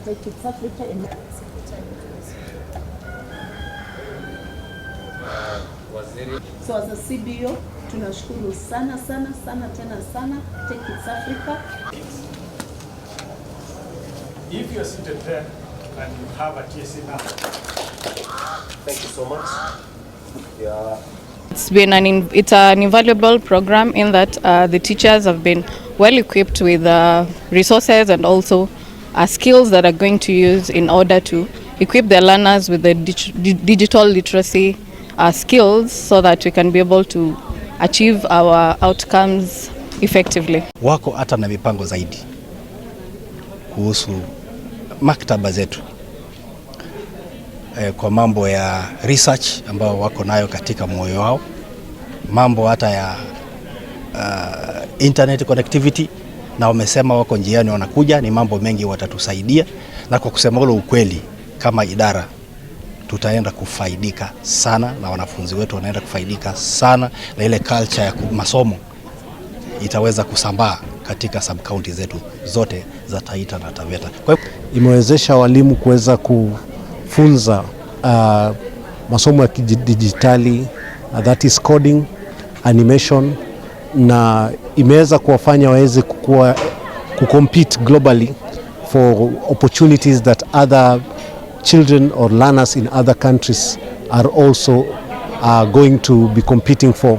Tech Kids Africa. So as a CBO tunashukuru sana sana sana tena sana Tech Kids Africa. If you're seated there and you have a TSC number, Thank you so much. Yeah. It's an invaluable program in that the teachers have been well equipped with resources and also skills that are going to use in order to equip their learners with the digital literacy skills so that we can be able to achieve our outcomes effectively. Wako hata na mipango zaidi kuhusu maktaba zetu kwa mambo ya research ambao wako nayo katika moyo wao, mambo hata ya internet connectivity, na wamesema wako njiani wanakuja, ni mambo mengi watatusaidia, na kwa kusema ule ukweli, kama idara tutaenda kufaidika sana na wanafunzi wetu wanaenda kufaidika sana na ile culture ya masomo itaweza kusambaa katika sub county zetu zote za Taita na Taveta. Kwa hiyo imewezesha walimu kuweza kufunza masomo ya kidijitali, that is coding, animation, na imeweza kuwafanya waweze kukua, kucompete globally for opportunities that other children or learners in other countries are also going to be competing for.